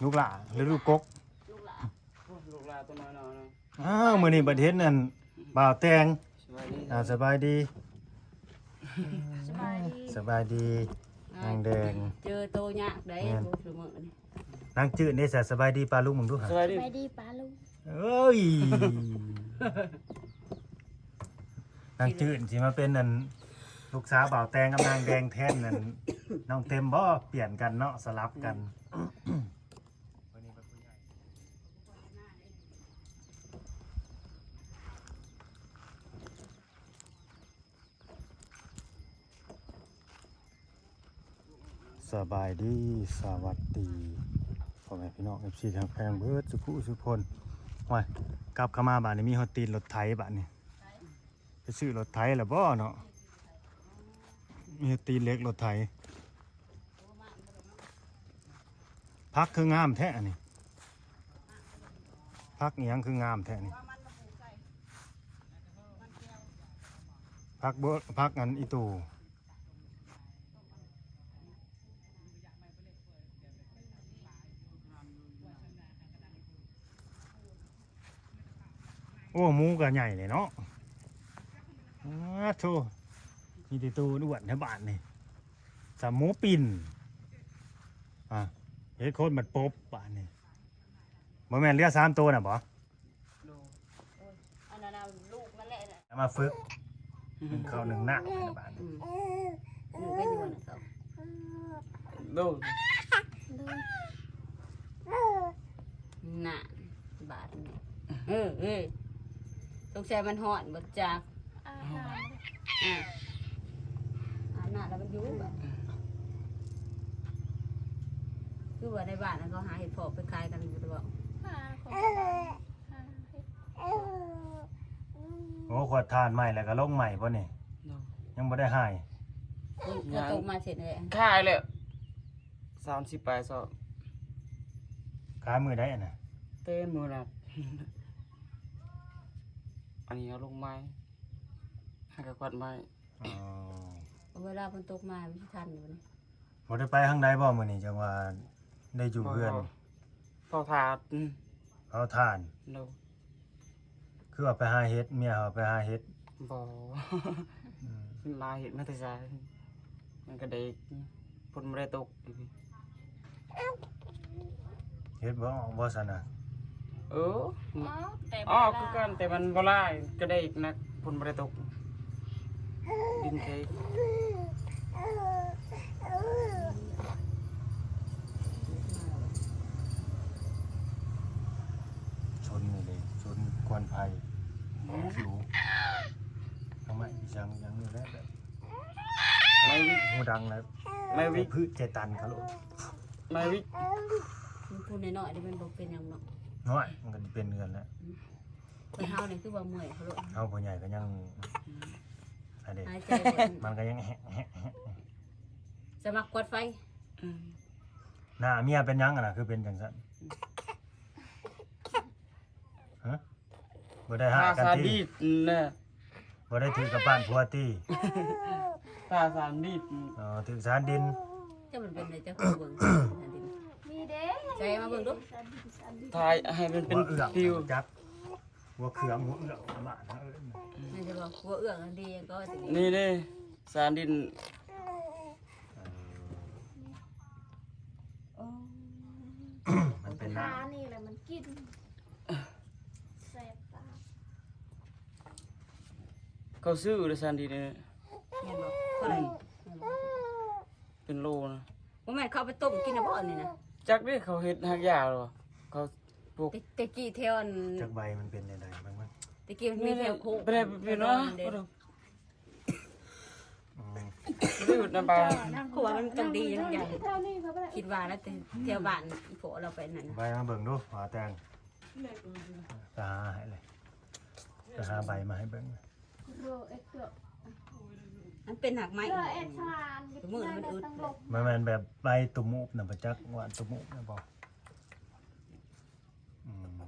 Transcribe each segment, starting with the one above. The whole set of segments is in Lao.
ລູກຫຼ້າ ຫຼືລູກກົກ? ລູກຫຼ້າ ໂອ້ ລູກຫຼ້າຕົວນ້ອຍໆ ອ້າວ ມື້ນີ້ບັດເຫັນອັນບ່າວແຕງ ສະບາຍດີ ອ່າ ສະບາຍດີ ສະບາຍດີ ສະບາຍດີ ນາງແດງ ເຈີໂຕຍາກໄດ໋ ແມ່ນ ທຸກມື້ນີ້ ນາງຈືນເດ້ ສະບາຍດີປ້າລຸງເບິ່ງດູຫາ ສະບາຍດີ ສະບາຍດີປ້າລຸງ ເອີຍ ນາງຈືນຊິມາເປັນອັນລູກສາວບ່າວແຕງກັບນາງແດງແທນອັນນ້ອງເຕັມບໍ່? ປ່ຽນກັນເນາະ ສະຫຼັບກັນ ສະບາຍດີ ສະຫວັດດີ ພໍ່ແມ່ພີ່ນ້ອງ ເອັຟຊີ ທີ່ຮັກແພງເບິດສຸຜູ້ສຸຄົນ ໂອ້ຍ ກັບເຂົ້າມາບາດນີ້ມີຮອດຕີນລົດໄຖບາດນີ້ ໄປຊື້ລົດໄຖແລ້ວບໍ່ເນາະ? ມີຮອດຕີນເຫຼັກລົດໄຖ ຜັກຄືງາມແທ້ອັນນີ້ ຜັກອີ່ຫຍັງຄືງາມແທ້ນີ້? ຜັກເບີ ຜັກອັນອີ່ຕູ່ ໂອ້ ໝູກໍໃຫຍ່ເລີຍເນາະ ອາໂທ້ ມີແຕ່ໂຕອ້ວນແທ້ບາດນີ້ ສ່ຳໝູປິ່ນ ອ່າ ເຮັດຄົນບັດປົບບາດນີ້ ບໍ່ແມ່ນເຫຼືອສາມໂຕນະບໍ່? ໂດຍ ອັນນັ້ນນະ ລູກມັນແຫຼະນະ ເອົາມາຝຶກ ໜຶ່ງເຂົ້າໜຶ່ງນ້ຳໃຫ້ລະບາດ ອືມ ອືມ ກໍຢູ່ນະເຂົາ ໂດຍ ນະ ບາດນີ້ ເອີ ເອີ ສົງໄສມັນຮ້ອນບໍ່ຈັກ ອາບນ້ຳ ອາ ອາບນ້ຳແລ້ວມັນຢູ່ບາດ ຄືວ່າໃນບ້ານນັ້ນເຂົາຫາເຫັດເຜາະໄປຂາຍກັນຢູ່ບໍ່? ຫາ ເຂົາກໍໄດ້ຫາເຫັດ ໂອ້ ຂວດຖ່ານໃໝ່ແລ້ວກໍລົງໃໝ່ບໍ່ນີ້? ໂດຍ ຍັງບໍ່ໄດ້ຫາຍ ຍັງ ເຂົາຕົກມາເສັດແລ້ວ ຂາຍແລ້ວ ສາມສິບປາຍຊອບ ຂາຍມື້ໃດອັນນະ? ແຕ່ມື້ນັ້ນ ອັນນີ້ເອົາລົງໃໝ່ ຫາກະຄວັດໃໝ່ ອໍ ເວລາຝົນຕົກມາມັນຊິທັນຢູ່ນີ້ ບໍ່ໄດ້ໄປທາງໃດບໍ່ມື້ນີ້ ຈັ່ງວ່າໄດ້ຢູ່ເຮືອນ? ເຜົາຖ່ານ ອືມ ເຜົາຖ່ານ ໂດຍ ຄືວ່າໄປຫາເຫັດ ເມຍເຮົາໄປຫາເຫັດ ບໍ່ ອືມ ລາວເຫັດມາແຕ່ໃສ ມັນກະເດັກ ຝົນບໍ່ໄດ້ຕົກ ເຮັດບໍ່ອອກບໍ່ຊັ້ນນະ? ເອີ ອອກ ແຕ່ ອອກຄືກັນ ແຕ່ມັນບໍ່ຫຼາຍ ກະໄດ້ອີກໜັກ ຝົນບໍ່ໄດ້ຕົກ ດິນເຄ. ຊົນນີ້ເດ້ ຊົນຄວັນໄຟ ອືມ ຜິວ ທຳໄມ ອີ່ຫຍັງ ອີ່ຫຍັງນີ້ແຫຼະ ແບບ ໄມວິກ ຫູດັງແລ້ວ ໄມວິກ ໃຈພືດໃຈຕັນເຂົາໂລດ ໄມວິກ ມັນຜູ້ນ້ອຍໆນີ້ມັນບໍ່ເປັນຫຍັງເນາະ ນ້ອຍ ມັນກໍຊິເປັນຄືກັນແຫຼະ ອືມ ຄົນເຮົານີ້ຄືວ່າເມື່ອຍເຂົາໂລດ ເຮົາຜູ້ໃຫຍ່ກໍຍັງ ອືມ ອັນນີ້ ຫາຍໃຈບໍ່ ມັນກໍຍັງແຮະໆ ສະໝັກກວດໄຟ ອືມ ໜ້າເມຍເປັນຫຍັງຫັ້ນນະ ຄືເປັນຈັ່ງຊັ້ນ ຮະ? ບໍ່ໄດ້ຮ້າຍກັນຕິ? ຕາສານດີດນະ ບໍ່ໄດ້ຖືກກັບບ້ານຜົວຕິ? ຕາສານດີດ ອໍ ຖືກສານດິນ ເຈົ້າມັນເປັນໃດ ເຈົ້າຄືເບິ່ງສານດິນ ມີເດ້ ໃສ່ມາເບິ່ງດູ ຖ່າຍໃຫ້ມັນເປັນ ຫົວເອື້ອງ ຜິວ ຈັກ ຫົວເຂືອງ ຫົວເອື້ອງ ບ້ານເຮົາເອີ້ນ ແມ່ນບໍ່? ຫົວເອື້ອງອັນດີກໍ ນີ້ເດ້ ສານດິນ ເອີ ໂອ້ ມັນເປັນນ້ຳ ຫານີ້ແຫຼະມັນກິນ ແຊບປາກ ເຂົາຊື້ເດ້ສານດິນນີ້ ແມ່ນບໍ່? ເທົ່າໃດ? ອືມ ແມ່ນບໍ່? ເປັນໂລນະ ບໍ່ແມ່ນເຂົາເອົາໄປຕົ້ມກິນນະບໍ່ອັນນີ້ນະ? ຈັກເດ້ ເຂົາເຮັດຮາກຢາບໍ່ ເຂົາ ແຕ່ ແຕ່ກີ້ແຖວອັນ ຈັກໃບມັນເປັນແນວໃດເບິ່ງມັນ ແຕ່ກີ້ມັນມີແຖວໂຄກ ເປັນ ເປັນເນາະ ອືມ ບໍ່ໄດ້ຫຸດນຳປາ ເພາະວ່າມັນຕ້ອງດີຢ່າງ ຄິດວ່າແລ້ວ ແຕ່ແຖວບ້ານອີ່ພໍ່ລາວໄປນັ້ນ ໃບມາເບິ່ງດູ ວ່າແຕງ ຈະຫາໃຫ້ເລີຍ ຈະຫາໃບມາໃຫ້ເບິ່ງ ມັນເປັນຮາກໄມ້ ມື້ນີ້ມັນອຶດ ມັນແມ່ນແບບໃບຕຸໝູບນະ ບໍ່ຈັກວ່າຕຸໝູບນະບໍ່? ອືມ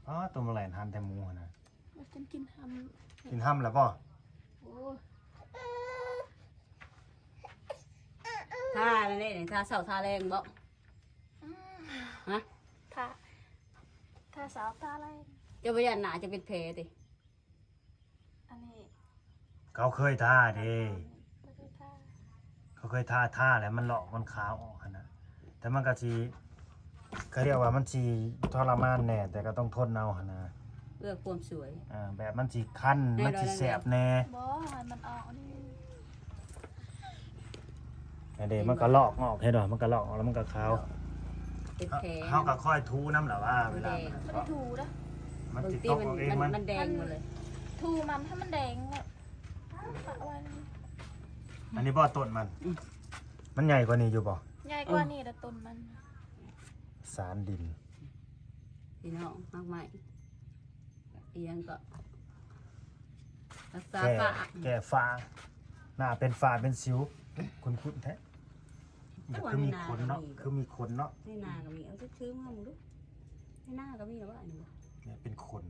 ອໍ ຕົວມາແລ່ນຫັນແຕ່ໝູຫັ້ນນະ ວ່າຈະກິນຮຳ ກິນຮຳແລ້ວບໍ່? ໂອ້ ທາແລ້ວເດ້ ທາເຊົ້າທາແລງບໍ່? ອືມ ຮະ? ທາ ທາສາວຕາແລງ. ເຈົ້າບໍ່ຢ້ານໜ້າເຈົ້າເປັນແຜຕິ? ອັນນີ້ ເຂົາເຄີຍທາເດ້. ບໍ່ໄດ້ທາ. ເຂົາເຄີຍທາ ທາແລ້ວມັນລອກ ມັນຂາວອອກຫັ້ນນະ. ແຕ່ມັນກໍຊິ ກໍຮຽກວ່າມັນຊິທໍລະມານແດ່ ແຕ່ກໍຕ້ອງທົນເອົາຫັ້ນນະ ເພື່ອຄວາມສວຍ. ເອີ ແບບມັນຊິຄັນ ມັນຊິແສບແດ່. ບໍ່ ໃຫ້ມັນອອກນີ້. ອັນເດ ມັນກໍລອກອອກ ເຫັນບໍ່? ມັນກໍລອກອອກແລ້ວມັນກໍຂາວ. ເປັນແຜ. ເຮົາກໍຄອຍຖູນຳລະວ່າເວລາມັນ ມັນຖູເດ້. ມັນຊິຕົກອອກເອງ ມັນ ມັນແດງໝົດເລີຍ. ຖູມັນໃຫ້ມັນແດງແລ້ວປະໄວ້. ອັນນີ້ບໍ່ຕົ້ນມັນ? ອືມ ມັນໃຫຍ່ກວ່ານີ້ຢູ່ບໍ່? ໃຫຍ່ກວ່ານີ້ລະຕົ້ນມັນ. ສານດິນ ພີ່ນ້ອງ ຮາກໄມ້ ອີຫຍັງກໍ ຮັກສາ ແກ້ ຟ້າ ແກ້ຟ້າ ໜ້າເປັນຝ້າເປັນສິວ ຄຸ້ນໆແທ້. ຄືມີຂົນເນາະ ຄືມີຂົນເນາະ. ໃນນາກໍມີ ເອົາຖືມາເບິ່ງດູ. ໃນນາກໍມີລະວ່າອັນນີ້ ເປັນຂົນ.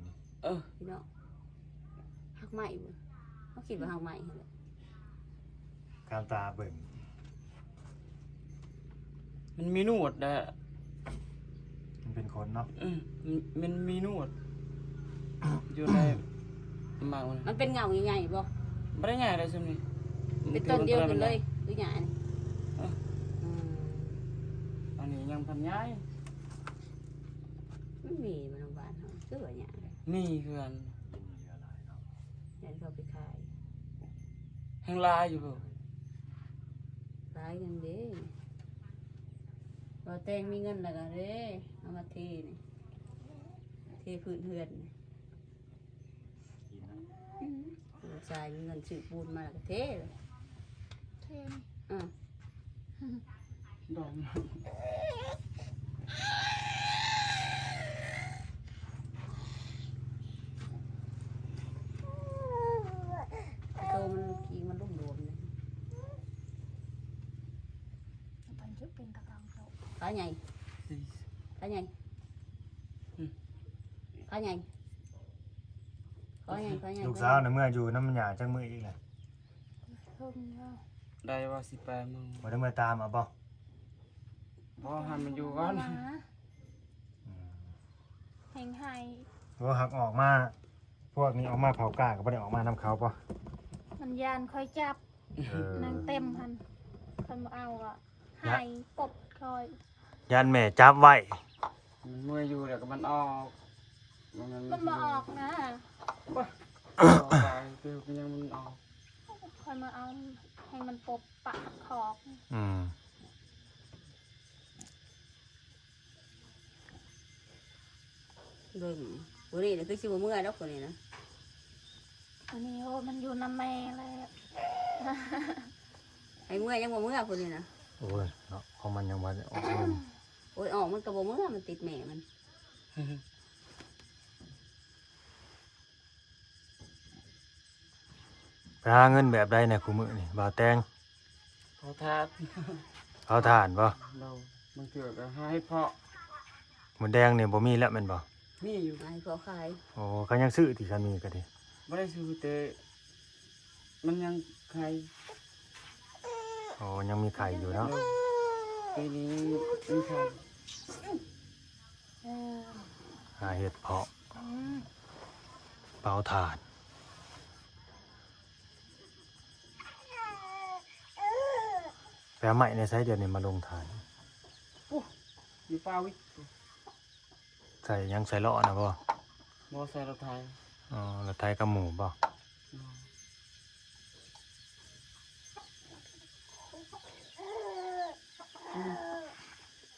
ເອີ ພີ່ນ້ອງ ຮາກໄມ້ບໍ່? ເຮົາຄິດວ່າຮາກໄມ້ຫັ້ນແຫຼະ. ຂ້າມຕາເບິ່ງ ມັນມີໜວດແດ່. ມັນເປັນຂົນເນາະ. ອືມ ມັນ ມັນມີໜວດຢູ່ໃນໝາກມັນ. ມັນເປັນເຫງົາໃຫຍ່ໆບໍ່? ບໍ່ໄດ້ໃຫຍ່ເລີຍຊ່ຳນີ້. ເປັນຕົ້ນດຽວກັນເລີຍ ຄືຫຍ້ານີ້? ເອີ ອືມ ອັນນີ້ຍັງພັນໃຫຍ່. ມັນມີບໍ່ນຳບ້ານເຮົາ? ຄືວ່າຫຍ້າເລີຍ. ມີເຮືອນ ເຮືອນເຂົາໄປຂາຍ ແຮ່ງຫຼາຍຢູ່ພຸ້ນ. ຫຼາຍຫຍັງເດ້ ບໍ່ແຕ່ງມີເງິນແລ້ວກໍເດ້ ເອົາມາເທນີ້ ເທພື້ນເຮືອນນີ້. ອືມ ຜູ້ຊາຍມີເງິນຊື້ປູນມາແລ້ວກໍເທເລີຍ. ເທນີ້ ອືມ ດອງ ໂຕມັນ ຄີງມັນຫຼວມໆນີ້. ມັນຈະເປັນຕະກາງເຈົ້າ ຂາໃຫຍ່ ຂາໃຫຍ່ ອືມ ຂາໃຫຍ່ ຂາໃຫຍ່ ຂາໃຫຍ່. ລູກສາວນະເມືອຢູ່ນຳຍ່າຈັກມື້ອີກລະ? ເຖິງແລ້ວ ໄດ້ວ່າສິບແປດມື້. ບໍ່ໄດ້ເມືອຕາມເອົາບໍ່? ບໍ່ ໃຫ້ມັນຢູ່ກ່ອນ. ອືມ ແຮ່ງໄຫ້ ບໍ່ ຫາກອອກມາ ພວກນີ້ອອກມາເຜົາກ້າກໍບໍ່ໄດ້ອອກມານຳເຂົາບໍ່? ມັນຢ້ານຂ້ອຍຈັບ. ເອີ ນາງເຕັມຫັ້ນ ຄັນບໍ່ເອົາກໍຫາຍປົບຂ້ອຍ ຢ້ານແມ່ຈັບໄວ້. ມັນເມື່ອຢູ່ແລ້ວກໍມັນອອກ ມັນບໍ່ອອກນະ. ບໍ່ ອອກໄປ ຄືມັນຍັງມັນອອກ ຂ້ອຍມາເອົາໃຫ້ມັນປົບປະຄອກ. ອືມ ເບິ່ງ ຜູ້ນີ້ນະຄືຊິບໍ່ເມືອດອກ ຜູ້ນີ້ນະ. ອັນນີ້ ໂອ້ ມັນຢູ່ນຳແມ່ແລ້ວ ໃຫ້ເມືອຍັງບໍ່ເມືອ ຜູ້ນີ້ນະ. ໂອ້ຍເນາະ ຂອງມັນຍັງບໍ່ໄດ້ອອກ. ໂອ້ຍ ອອກມັນກໍບໍ່ເມືອ ມັນຕິດແມ່ມັນ. ໄປຫາເງິນແບບໃດແດ່ຄູ່ມື້ນີ້ ບ່າວແຕງ? ເຜົາຖ່ານ ເຜົາຖ່ານບໍ່? ໂດຍ ບາງເທື່ອກໍຫາເຫັດເຜາະ. ໝົດແດງນີ້ບໍ່ມີແລ້ວແມ່ນບໍ່? ມີຢູ່ ຫາເຫັດເຜາະຂາຍ. ໂອ້ ເຂົາຍັງຊື້ຕິ ຄັນມີກໍດີ. ບໍ່ໄດ້ຊື້ ແຕ່ມັນຍັງໄຂ່. ໂອ້ ຍັງມີໄຂ່ຢູ່ເນາະ. ໂດຍ ປີນີ້ຍັງມີໄຂ່. ຫາເຫັດເຜາະ ອືມ ເຜົາຖ່ານ. ໄປເອົາໄມ້ໃນໃສດຽວນີ້ມາລົງຖ່ານ? ໂອ້ ຢູ່ປ່າວິກ. ໃສ່ຫຍັງ ໃສ່ລໍ້ນະບໍ່? ບໍ່ ໃສ່ລົດໄຖ. ອໍ ລົດໄຖກັບໝູ່ບໍ່? ອືມ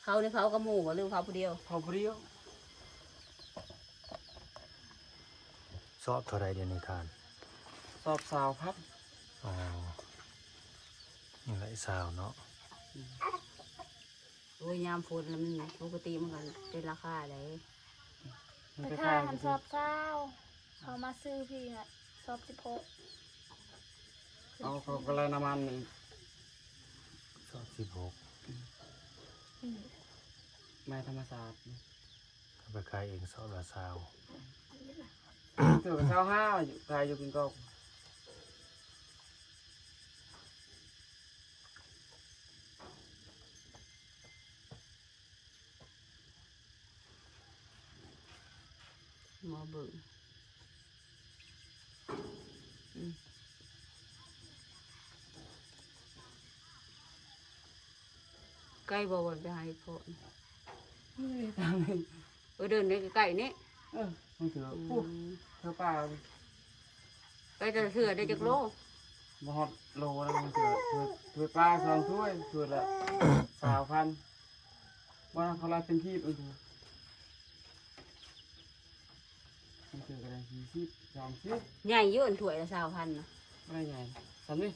ເຂົານີ້ເຜົາກັບໝູ່ບໍ່ ຫຼືເຜົາຜູ້ດຽວ? ເຜົາຜູ້ດຽວ. ສອບເທົ່າໃດດຽວນີ້ທ່ານ? ສອບຊາວພັນ. ອໍ ນີ້ແຫຼະຊາວເນາະ. ອືມ ໂອ້ຍ ຍາມຝົນລະມັນ ປົກກະຕິມັນກໍເປັນລາຄາໃດ. ໄປຂາຍຫັ້ນສອບຊາວ ເຂົາມາຊື້ພີ້ນະ ສອບສິບຫົກ. ເອົາ ເຂົາກໍໄລ່ນ້ຳມັນອີກ ສອບສິບຫົກ. ອືມ ໄມ້ທຳມະຊາດ ເຂົາໄປຂາຍເອງສອບລະຊາວ. ຖືກຊາວຫ້າ ຢູ່ ຂາຍຢູ່ກິນກອກ. ມາເບິ່ງ ອືມ ໃກ້ບໍ່ ວ່າໄປຫາເຫັດເພາະນີ້? ເອີ ເດີນໃນໃກ້ໆນີ້ ເອີ ມັນເຖືອ ອືມ ໂອ້ ເທື່ອປ່າ ໄປແຕ່ລະເທື່ອໄດ້ຈັກໂລ? ບໍ່ຮອດໂລນະ ມັນເຖືອ ເທື່ອ ຖ້ວຍປາສອງຖ້ວຍ ຖ້ວຍລະຊາວພັນ ບໍ່ນະ ເຂົາລາຍເປັນຄີບ ເອີ ບາງເທື່ອກໍໄດ້ສີ່ສິບ ສາມສິບ ໃຫຍ່ຢູ່ ອັນຖ້ວຍລະຊາວພັນນະ ບໍ່ໄດ້ໃຫຍ່ສ່ຳນີ້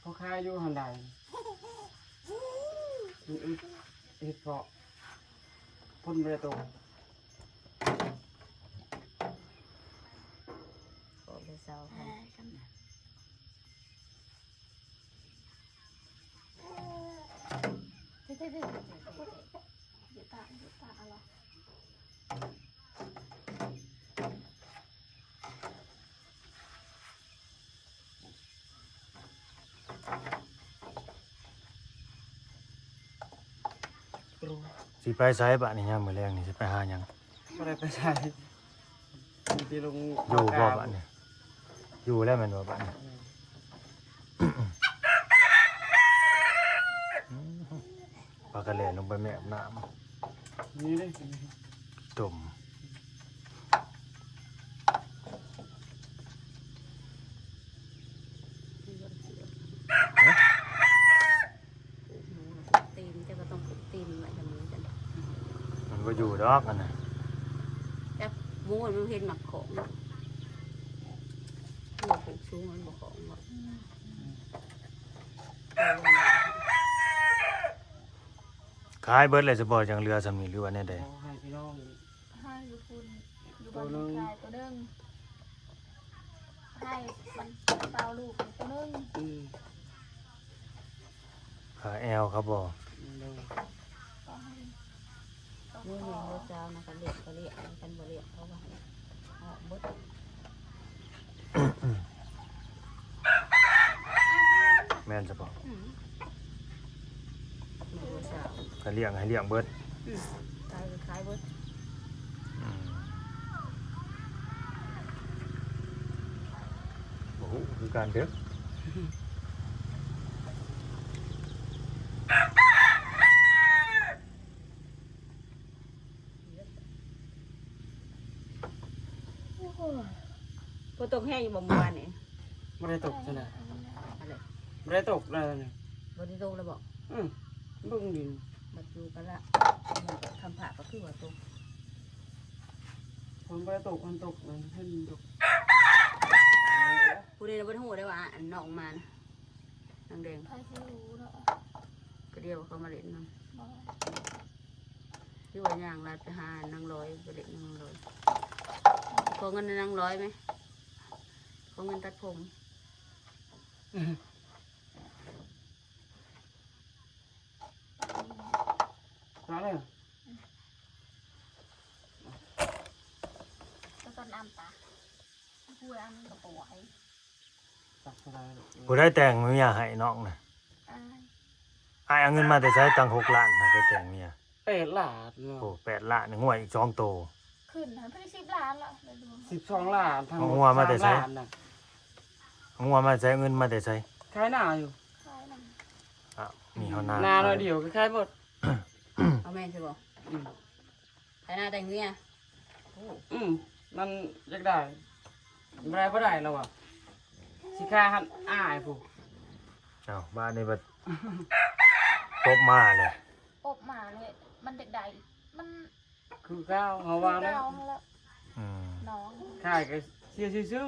ພໍຂາຍຢູ່ຫັ້ນໃດ ອື ເຮັດເພາະ ຄົນບໍ່ໄດ້ໂຕ ອອກໄດ້ຊາວພັນ. ຊິໄປໃສບາດນີ້ ຍາມມື້ແລງນີ້ ຊິໄປຫາຫຍັງ? ບໍ່ໄດ້ໄປໃສ ມີແຕ່ລົງ ຢູ່ບໍ່ບາດນີ້? ຢູ່ແລ້ວແມ່ນບໍ່ບາດນີ້? ອືມ ອືມ ພາກັນແລ່ນລົງໄປແມ່ອາບນ້ຳ ນີ້ເດ້ ຕົມ ຮະ? ປູກໝູນະ ປູກຕີນ ເຈົ້າກໍຕ້ອງປູກຕີນໄວ້ນຳໝູຈັ່ງ ມັນບໍ່ຢູ່ດອກອັນນະ ຈັກໝູມັນເຫັນໝາກຂອງ ໝູປູກສູງມັນບໍ່ຂອງບໍ່ ຂາຍເບິດແລ້ວ ສະເພາະຍັງເຫຼືອສ່ຳນີ້ ຫຼືວ່າແນວໃດ? ໃຫ້ພີ່ນ້ອງ ໃຫ້ຢູ່ພຸ້ນ ຢູ່ບ້ານ ໂຕໜຶ່ງ ຂາຍໂຕໜຶ່ງ ໃຫ້ມັນເປົ່າລູກໂຕໜຶ່ງ ອືມ ຂາແອວເຂົາບໍ່? ໂດຍ ໂອ້ຍ ເຈົ້ານະ ຄັນລ້ຽງກໍລ້ຽງ ຄັນບໍ່ລ້ຽງເຂົາກໍໃຫ້ອອກເບິດ ແມ່ນຊະບໍ່? ອືມ ແມ່ນຊະ ກໍລ້ຽງໃຫ້ລ້ຽງເບິດ ອືມ ຂາຍກໍຂາຍເບິດ ອືມ ບໍ່ຮູ້ຄືກັນເດີ້. ຝົນຕົກແຮງຢູ່ບໍ່ມື້ວານນີ້? ບໍ່ໄດ້ຕົກຊັ້ນນະ ອັນໃດ? ບໍ່ໄດ້ຕົກແລ້ວນີ້ ບໍ່ໄດ້ຕົກແລ້ວບໍ່? ອື ເບິ່ງດິນ ບັດຢູ່ກັນລະ ມັນກໍຄຳພາກກໍຄືວ່າຕົກ ຝົນບໍ່ໄດ້ຕົກ ມັນຕົກ ມັນຂຶ້ນຕົກ ຜູ້ໃດລະບໍ່ຮູ້ໄດ້ວ່າອັນນ້ອງມານະ ນາງແດງ ໃຜຊິຮູ້ເນາະ ກະດຽວເຂົາມາຫຼິ້ນນຳ ບໍ່ ຫຼືວ່າຍ່າງລັດໄປຫານາງລອຍ ໄປຫຼິ້ນນາງລອຍ ຂໍເງິນນາງລອຍແມະ ຂໍເງິນຕັດຜົມ ມາເລີຍ ກໍຕົ້ນນ້ຳຕາ ຜູ້ໃດແຕ່ງເມຍໃຫ້ນ້ອງນະ? ອ້າຍ ອ້າຍເອົາເງິນມາແຕ່ໃສ? ຕັ້ງຫົກລ້ານຫາໄປແຕ່ງເມຍ ແປດລ້ານເນາະ ໂອ້ ແປດລ້ານ ງົວອີກສອງໂຕ ຂຶ້ນຫັ້ນເພິ່ນສິບລ້ານລະ ສິບສອງລ້ານ ເອົາງົວມາແຕ່ໃສ? ເອົາງົວມາແຕ່ໃສ? ເງິນມາແຕ່ໃສ? ຂາຍນາຢູ່ ຂາຍນາ ອ້າວ ມີເຮົານາ ນາໜ້ອຍດຽວກໍຂາຍໝົດ ເອົາແມ່ນຊິບໍ່? ອືມ ໄປນາແຕ່ງເມຍ ອືມ ມັນຢາກໄດ້ ບໍ່ໄດ້ ບໍ່ໄດ້ແລ້ວວ່າ ຊິຂ້າຫັ້ນອາຍພຸ້ນ ເອົ້າ ບ້ານນີ້ບັດ ປົບມາເລີຍ ປົບມາເລີຍ ມັນຢາກໄດ້ ມັນຄືເກົ່າ ເຮົາວ່າແລ້ວ ອືມ ນ້ອງ ຂາຍກໍເສຍຊື່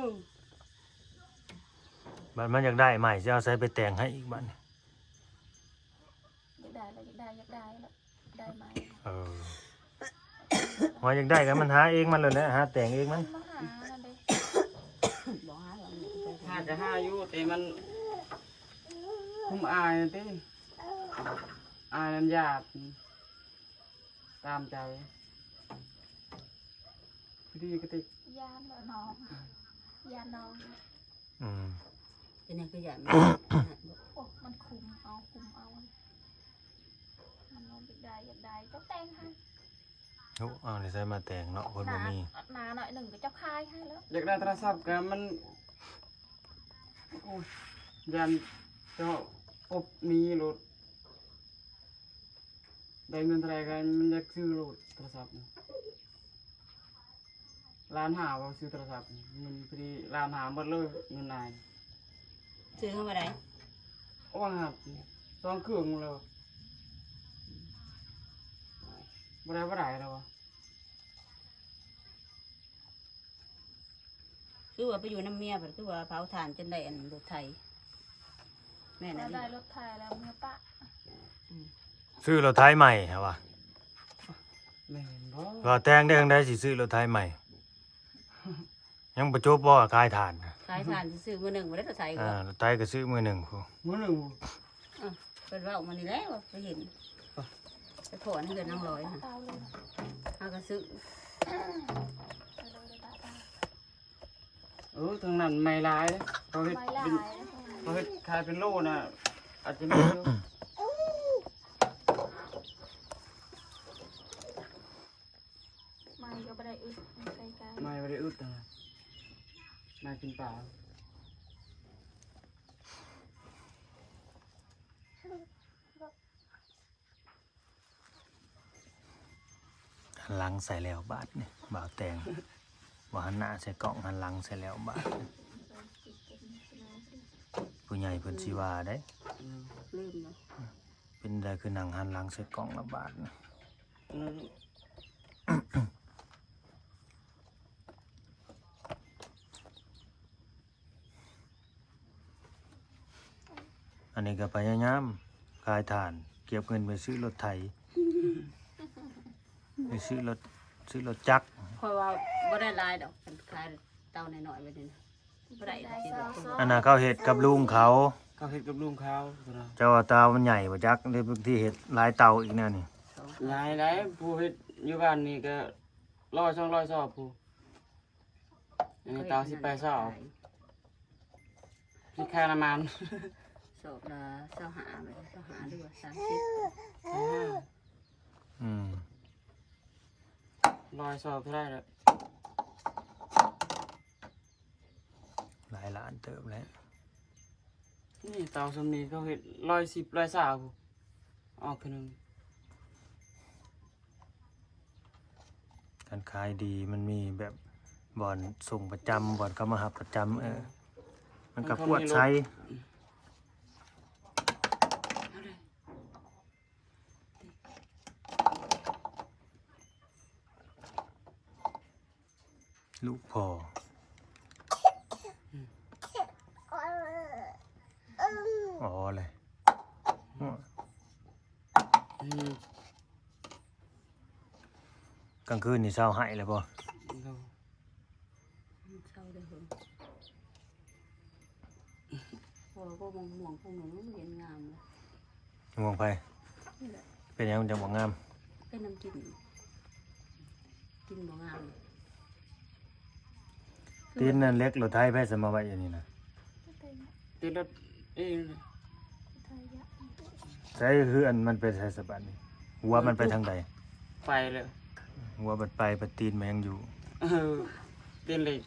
ໆ ບັດມັນຢາກໄດ້ໃໝ່ ຊິເອົາໃສໄປແຕ່ງໃຫ້ອີກບັດນີ້? ຢາກໄດ້ລະ ຢາກໄດ້ ຢາກໄດ້ລະ ໄດ້ໃໝ່ ເອີ ວ່າຢາກໄດ້ກໍມັນຫາເອງມັນໂລດແຫຼະ ຫາແຕ່ງເອງມັນ ມັນຫານັ້ນເດ້ ບໍ່ຫາດອກ ຫາກໍຫາຢູ່ ແຕ່ມັນຄຸມອາຍຫັ້ນຕິ ອາຍນຳຍາດ ຕາມໃຈ ພໍດີກະຕິກ ຢ້ານລະນ້ອງ ຢ້ານນ້ອງ ອືມ ເປັນຫຍັງຄືຢ້ານ? ໂອ້ ມັນຄຸມເອົາ ຄຸມເອົາ ມັນບໍ່ຢາກໄດ້ ຢາກໄດ້ ເຈົ້າແຕ່ງໃຫ້ ໂອ້ ເອົາໃນໃສມາແຕ່ງເນາະ ເພິ່ນບໍ່ມີ ໜາໜ້ອຍໜຶ່ງກໍເຈົ້າຂາຍໃຫ້ແລ້ວ. ຢາກໄດ້ໂທລະສັບກໍມັນ ໂອ້ຍ ຢ້ານເຈົ້າອົບໜີ້ໂລດ ໄດ້ເງິນເທົ່າໃດກໍມັນຢາກຊື້ໂລດໂທລະສັບ ລ້ານຫ້າບໍ່ ຊື້ໂທລະສັບ ເງິນພໍດີລ້ານຫ້າໝົດເລີຍ ເງິນນາຍ. ຊື້ເອົາບໍ່ໄດ້ ວ່າງຫັນສອງເຄື່ອງແລ້ວ ບໍ່ໄດ້ ບໍ່ໄດ້ແລ້ວ. ຄືວ່າໄປຢູ່ນຳເມຍ ເພິ່ນຄືວ່າເຜົາຖ່ານຈົນໄດ້ອັນລົດໄຖ ແມ່ນ ບໍ່ໄດ້ລົດໄຖແລ້ວ ເມຍປະ ອືມ ຊື້ລົດໄຖໃໝ່ຫັ້ນວ່າ ແມ່ນບໍ່ ວ່າແຕ່ງໄດ້ຈັ່ງໃດ ຊິຊື້ລົດໄຖໃໝ່ ຍັງບໍ່ຈົບບໍ່ ຂາຍຖ່ານ ຂາຍຖ່ານຊິຊື້ມື້ໜຶ່ງບໍ່ໄດ້ລົດໄຖ ອ່າ ລົດໄຖກໍຊື້ມື້ໜຶ່ງພຸ້ນ ມື້ໜຶ່ງ ເອີ ເພິ່ນເວົ້າມານີ້ແຫຼະ ວ່າໄປເຫັນ ໄປພໍ້ໃນເຮືອນນາງລອຍຫັ້ນ ເຮົາກໍຊື້. ເອີ ທາງນັ້ນໄມ້ຫຼາຍເດ້ ເຂົາເຮັດ ໄມ້ຫຼາຍ ເປັນ ເຂົາເຮັດຂາຍເປັນໂລນະ ອາດຈະມີຢູ່ ໄມ້ກໍບໍ່ໄດ້ອຶດ ໄມ້ບໍ່ໄດ້ອຶດນະ ໄມ້ກິນປາ. ຫັນຫຼັງໃສ່ແລ້ວບາດນີ້ ບ່າວແຕງ ບໍ່ຫັນໜ້າໃສ່ກ້ອງ ຫັນຫຼັງໃສ່ແລ້ວບາດນີ້ ຜູ້ໃຫຍ່ເພິ່ນຊິວ່າເດ້ ອືມ ລືມເນາະ ເປັນໃດຄືນັ່ງຫັນຫຼັງໃສ່ກ້ອງລະບາດນີ້ ອືມ. ອັນນີ້ກໍພະຍາຍາມຂາຍຖ່ານ ເກັບເງິນໄປຊື້ລົດໄຖ ໄປຊື້ລົດ ຊື້ລົດຈັກ ຂ້ອຍວ່າບໍ່ໄດ້ຫຼາຍດອກ ຄັນຂາຍເຕົານ້ອຍໆແບບນີ້ນະ ບໍ່ໄດ້ດອກ ອັນນັ້ນເຂົາເຮັດກັບລຸງເຂົາ ເຂົາເຮັດກັບລຸງເຂົາ ເຈົ້າວ່າເຕົາມັນໃຫຍ່ບໍ່ຈັກ ເລີຍບາງທີເຮັດຫຼາຍເຕົາອີກແນວນີ້ ຫຼາຍໄດ໋ ຜູ້ເຮັດຢູ່ບ້ານນີ້ກໍຮ້ອຍສອງຮ້ອຍຊອບພຸ້ນ. ອັນນີ້ເຕົາສິບແປດຊອບ ຄິດຄ່ານ້ຳມັນ ຊອບລະຊາວຫ້າ ຊາວຫ້າ ຫຼືວ່າສາມສິບ ອືມ ຮ້ອຍຊອບເທົ່າໃດລະ ຫຼາຍລ້ານເຕີບແລ້ວ ນີ້ເຕົາສ່ຳນີ້ເຂົາເຮັດຮ້ອຍສິບ ຮ້ອຍຊາວ ອອກເທື່ອໜຶ່ງ. ການຂາຍດີມັນມີແບບບ່ອນສົ່ງປະຈຳ ບ່ອນເຂົາມາຮັບປະຈຳ ເອີ ມັນກໍກວດໃສ ລູກພໍ່ ອໍ ເລີຍ ອືມ ກາງຄືນນີ້ເຊົາໄຫ້ແລ້ວບໍ່? ໂດ ເຊົາໄດ້ເຫິງ ພໍພວກມ່ວງໆ ພວກນັ້ນມັນເຫັນງາມເລີຍ ມ່ວງໃຜ? ນີ້ແຫຼະ ເປັນຫຍັງມັນຈັ່ງບໍ່ງາມ? ເປັນນ້ຳກິນ ກິນບໍ່ງາມ. ຕີນນັ້ນເຫຼັກລົດໄຖໃຜສະມາໄວ້ຢູ່ນີ້ນະ? ຕີນລົດເອງ. ໃສເຮືອນມັນໄປໃສສະບາດນີ້? ຫົວມັນໄປທາງໃດ? ໄປແລ້ວ. ຫົວບັດໄປ ບັດຕີນມັນຍັງຢູ່. ເອີ ຕີນເຫຼັກ.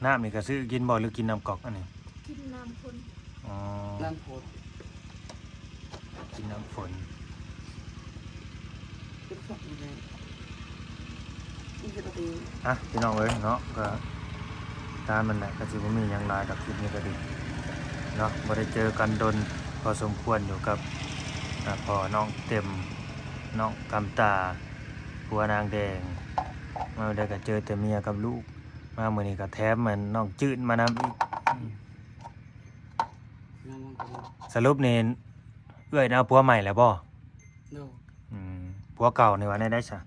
ນ້ຳນີ້ກະຊື້ກິນບໍ່ ຫຼືກິນນ້ຳກອກອັນນີ້? ກິນນ້ຳຝົນ. ອໍ ນ້ຳຝົນ ກິນນ້ຳຝົນ. ອ່ະ ພີ່ນ້ອງເອີຍເນາະ ກະຕາມນັ້ນແຫຼະ ກະຊິບໍ່ມີຫຍັງຫຼາຍດອກ ຄລິບນີ້ກະດີເນາະ ບໍ່ໄດ້ເຈີກັນດົນພໍສົມຄວນຢູ່ກັບ ອ່າ ພໍ່ນ້ອງເຕັມ ນ້ອງກຳຕາ ຜົວນາງແດງ ມາມື້ໃດກະເຈີແຕ່ເມຍກັບລູກ. ມາມື້ນີ້ກໍແຖມອັນນ້ອງຈືນມານຳອີກ. ສະຫຼຸບນີ້ເອື້ອຍເອົາຜົວໃໝ່ແລ້ວບໍ່? ໂດຍ. ອືມ ຜົວເກົ່ານີ້ວ່າແນວໃດຊະ?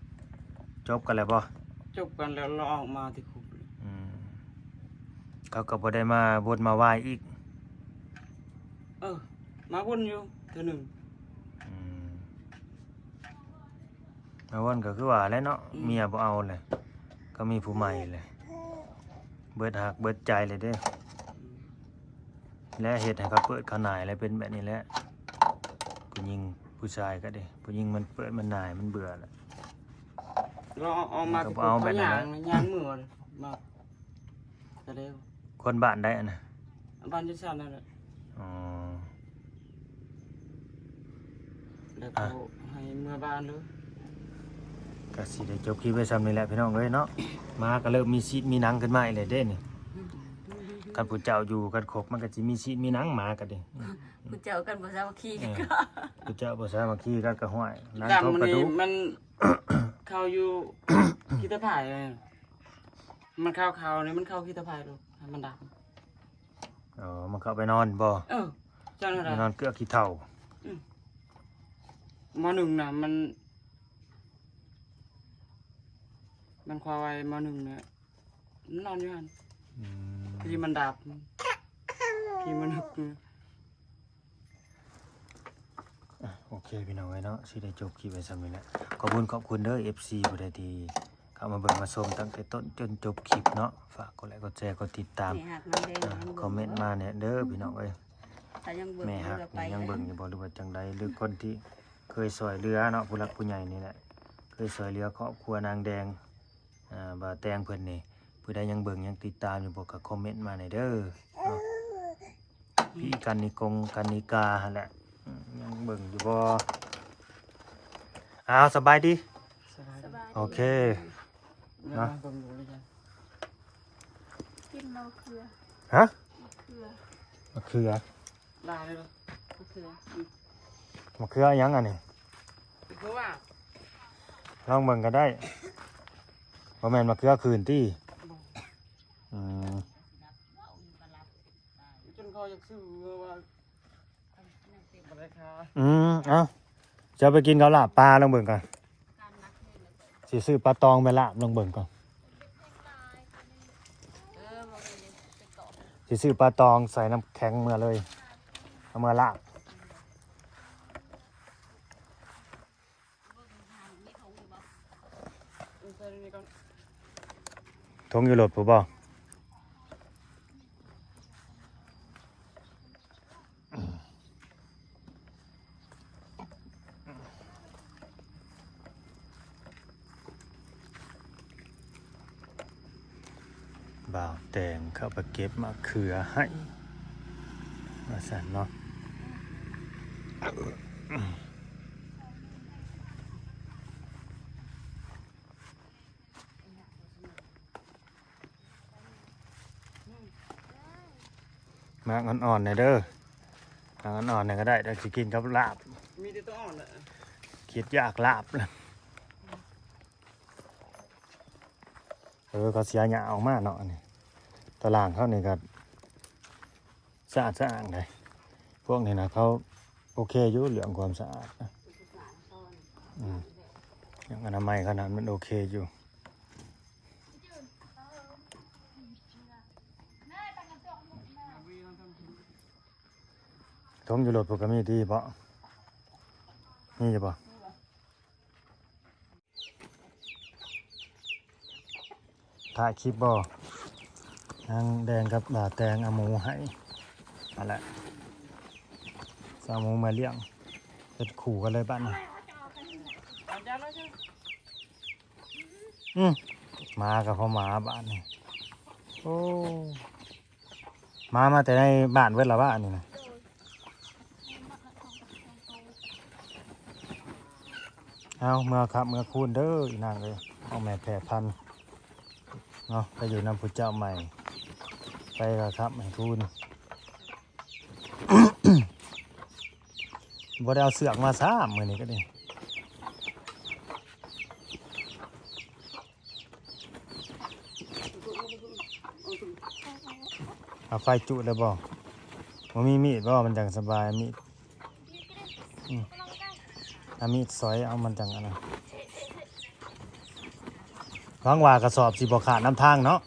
ຈົບກັນແລ້ວບໍ່? ຈົບກັນແລ້ວ ລາວອອກມາແຕ່ຄຸກ. ອືມ ເຂົາກໍບໍ່ໄດ້ມາວົນມາວາຍອີກ? ເອີ ມາວົນຢູ່ເທື່ອໜຶ່ງ. ອືມ ມາວົນກໍຄືວ່າແຫຼະເນາະ. ອືມ ເມຍບໍ່ເອົາແຫຼະ ກໍມີຜູ້ໃໝ່ແຫຼະ ເບິດຮັກເບິດໃຈແລ້ວເດ້. ອືມ ແລະເຮັດໃຫ້ເຂົາເປີດເຂົາໜ່າຍ ແລະເປັນແບບນີ້ແຫຼະ. ຜູ້ຍິງຜູ້ຊາຍກໍເດ້ ຜູ້ຍິງມັນເປີດມັນໜ່າຍ ມັນເບື່ອແຫຼະ. ລອງເອົາ ເອົາມາ ມັນກໍບໍ່ເອົາແບບນັ້ນແຫຼະ ຍ່າງ ຍ່າງມືມາ ກໍໄດ້. ຄົນບ້ານໃດອັນນະ? ບ້ານຈັດສັນນັ້ນແຫຼະ. ອໍ ແລ້ວ ອ່ະ ເຂົາໃຫ້ເມືອບ້ານເລີຍ. ກະຊິໄດ້ຈົບຄລິບໄວ້ຊ່ຳນີ້ແຫຼະພີ່ນ້ອງເອີຍເນາະ. ໝາກະເລີ່ມມີຊີດມີໜັງຂຶ້ນມາອີກແລ້ວເດ້ນີ້. ຄັນຜູ້ເຈົ້າຢູ່ກັນຄົບ ມັນກະຊິມີຊີດມີໜັງໝາກະເດ້. ຜູ້ເຈົ້າກັນບໍ່ສາມັກຄີ ເອີ ກັນກໍ ຜູ້ເຈົ້າບໍ່ສາມັກຄີກັນກໍຫ້ວຍ ຫຼັງເຂົາກະດຸ. ມັນເຂົ້າຢູ່ຂີ້ຕະພາຍ ມັນເຂົ້າ ເຂົ້ານີ້ ມັນເຂົ້າຂີ້ຕະພາຍໂລດ ໃຫ້ມັນດັບ. ອໍ ມັນເຂົ້າໄປນອນບໍ່? ເອີ ຈັ່ງນັ້ນແຫຼະ ໄປນອນເກືອກຂີ້ເຖົ້າ. ອືມ ໝໍໜຶ່ງນະ ມັນ ມັນຄວາຍໝໍໜຶ່ງນະ ມັນນອນຢູ່ຫັ້ນ. ອືມ ທີ່ມັນດັບ ທີ່ມັນ ອ່ະ ໂອເຄພີ່ນ້ອງເອີຍເນາະ ຊິໄດ້ຈົບຄລິບໄວ້ຊ່ຳນີ້ແຫຼະ. ຂອບຄຸນຂອບຄຸນເດີ ເອັຟຊີ ຜູ້ໃດທີ່ເຂົ້າມາເບິ່ງມາຊົມຕັ້ງແຕ່ຕົ້ນຈົນຈົບຄລິບເນາະ. ຝາກກົດໄລກົດແຊ ກົດຕິດຕາມ ແມ່ຮັກນຳແດ່ ອ່າ ຄອມເມັນມາແດ່ເດີພີ່ນ້ອງເອີຍ. ຖ້າຍັງເບິ່ງ ແມ່ຮັກນີ້ຍັງເບິ່ງຢູ່ບໍ່ ຫຼືວ່າຈັ່ງໃດ ຫຼືຄົນທີ່ເຄີຍຊ່ວຍເຫຼືອເນາະ ຜູ້ຫຼັກຜູ້ໃຫຍ່ນີ້ແຫຼະ ເຄີຍຊ່ວຍເຫຼືອຄອບຄົວນາງແດງ ອ່າ ບ່າວແຕງເພິ່ນນີ້ ຜູ້ໃດຍັງເບິ່ງຍັງຕິດຕາມຢູ່ບໍ່ ກໍຄອມເມັນມາແດ່ເດີເນາະ. ພີ່ກັນນິກົງ ກັນນິກາຫັ້ນແຫຼະ ອືມ ຍັງເບິ່ງຢູ່ບໍ່? ອ້າວ ສະບາຍດີ ສະບາຍດີ ໂອເຄ ເນາະ ກິນມະເຂືອ ຮະ ມະເຂືອ ມະເຂືອ ຫຼາຍເລີຍ ມະເຂືອ ອືມ ມະເຂືອຫຍັງອັນນີ້? ຄືວ່າ ລອງເບິ່ງກໍໄດ້ ບໍ່ແມ່ນມະເຂືອຄືນຕິ? ບໍ່ ອືມ ຈົນເຂົາຢາກຊື້ວ່າ ບໍ່ໄດ້ຄ່າ ອືມ ເອົາ ຈະໄປກິນກັບລາບປາ ລອງເບິ່ງກ່ອນ ຊິຊື້ປາຕອງໄປລາບ ລອງເບິ່ງກ່ອນ ຊິຊື້ປາຕອງໃສ່ນ້ຳແຂງເມືອເລີຍ ເອົາເມືອລາບ. ຖົງຢູ່ລົດພຸ້ນບໍ່? ບ່າວແຕງເຂົ້າໄປເກັບມະເຂືອໃຫ້ ວ່າຊັ້ນເນາະ. ໝາກອ່ອນໆ ແດ່ເດີ ໝາກອ່ອນໆ ແດ່ກໍໄດ້ ດຽວຊິກິນກັບລາບ ມີແຕ່ຕົວອ່ອນແຫຼະ ຄິດຢາກລາບ. ເອີ ເຂົາເສຍຫຍ້າອອກມາເນາະ ອັນນີ້ຕະລ່າງເຂົານີ້ກໍ ສະອາດສະອ້າງໄດ໋ ພວກນີ້ນະ ເຂົາໂອເຄຢູ່ເລື່ອງຄວາມສະອາດນະ. ອືມ ເລື່ອງອະນາໄມຂະໜາດມັນໂອເຄຢູ່. ຖົງຢູ່ລົດພຸ້ນກໍມີຕິເບາະ ມີຢູ່ບໍ່? ຖ່າຍຄລິບບໍ່? ນາງແດງກັບບ່າວແຕງເອົາໝູໃຫ້ ຫັ້ນແຫຼະ ຊິເອົາໝູມາລ້ຽງ ເຮັດຄູ່ກັນເລີຍບາດນີ້. ອືມ ໝາກໍພໍໝາບາດນີ້ ໂອ້. ໝາມາແຕ່ໃນບ້ານເບິດລະວະ ອັນນີ້ນະ. ເອົາ ເມືອຄ້ຳເມືອຄູນເດີ ອີນາງເອີຍ ຂອງແມ່ແຜ່ພັນເນາະ ໄປຢູ່ນຳຜູ້ເຈົ້າໃໝ່ ໄປກໍຄ້ຳໃຫ້ຄູນ. ບໍ່ໄດ້ເອົາເຊືອກມາຊ້ຳ ມື້ນີ້ກໍດີ. ເອົາໄຟຈຸແລ້ວບໍ່? ບໍ່ມີມີດບໍ່? ມັນຈັ່ງສະບາຍ ມີດ ອືມ ເອົາມີດສອຍເອົາ ມັນຈັ່ງອັນນັ້ນ. ຫວັງວ່າກະສອບຊິບໍ່ຂາດນຳທາງເນາະ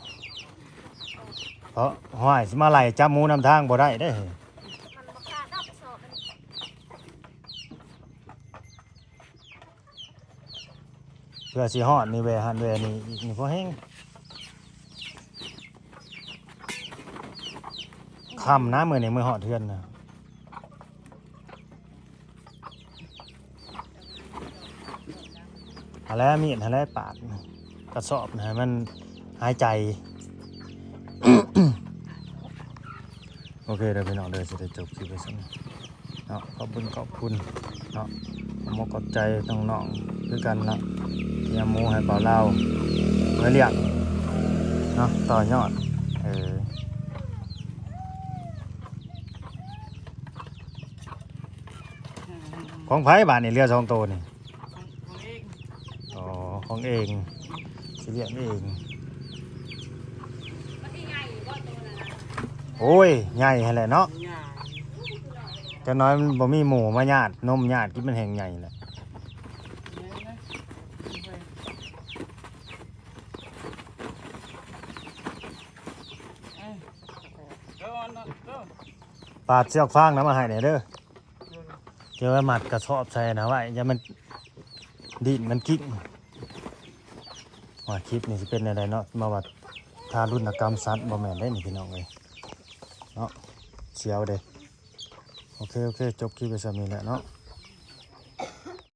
ເພາະ ຫ້ວຍ ຊິມາໄລ່ຈັບໝູນຳທາງບໍ່ໄດ້ເດ້. ມັນບໍ່ຂາດດອກກະສອບມັນ. ເພື່ອຊິຮອດນີ້ ແວ່ຫັ້ນແວ່ນີ້ອີກນີ້ພໍແຮງ. ຄ່ຳນະ ມື້ນີ້ ມື້ຮອດເຮືອນນະ. ຫັ້ນແຫຼະ ມີດຫັ້ນແຫຼະ ປາດກະສອບໃຫ້ມັນຫາຍໃຈ. ໂອເຄເດີພີ່ນ້ອງເດີ ຊິໄດ້ຈົບຄລິບໄວ້ສ່ຳນີ້ເນາະ. ຂອບບຸນຂອບຄຸນເນາະ ຂອບອົກຂອບໃຈນ້ອງໆຄືກັນເນາະ ທີ່ເອົາໝູໃຫ້ບ່າວລາວໄວ້ລ້ຽງເນາະ ຕໍ່ຍອດ. ເອີ ຂອງໃຜບາດນີ້ ເຫຼືອສອງໂຕນີ້? ຂອງເອງ. ອໍ ຂອງເອງ ຊິລ້ຽງເອງ. ໂອ້ຍ ໃຫຍ່ຫັ້ນແຫຼະເນາະ ຈັກໜ້ອຍມັນບໍ່ມີໝູມາຍາດນົມຍາດກິນ ມັນແຮ່ງໃຫຍ່ແຫຼະ. ປາດເຊືອກຟາງນຳມາໃຫ້ແດ່ເດີ ຈະໄວ້ມັດກະສອບໃສ່ນະໄວ້ ຢ່າມັນ ດິ້ນມັນກິ້ງ. ວ່າຄລິບນີ້ຊິເປັນແນວໃດເນາະ ມາວ່າທາລຸນນະກຳສັດ ບໍ່ແມ່ນເດ້ນີ້ພີ່ນ້ອງເອີຍເນາະ ສຽວເດ້. ໂອເຄ ໂອເຄ ຈົບຄລິບໄວ້ສ່ຳນີ້ແຫຼະເນາະ.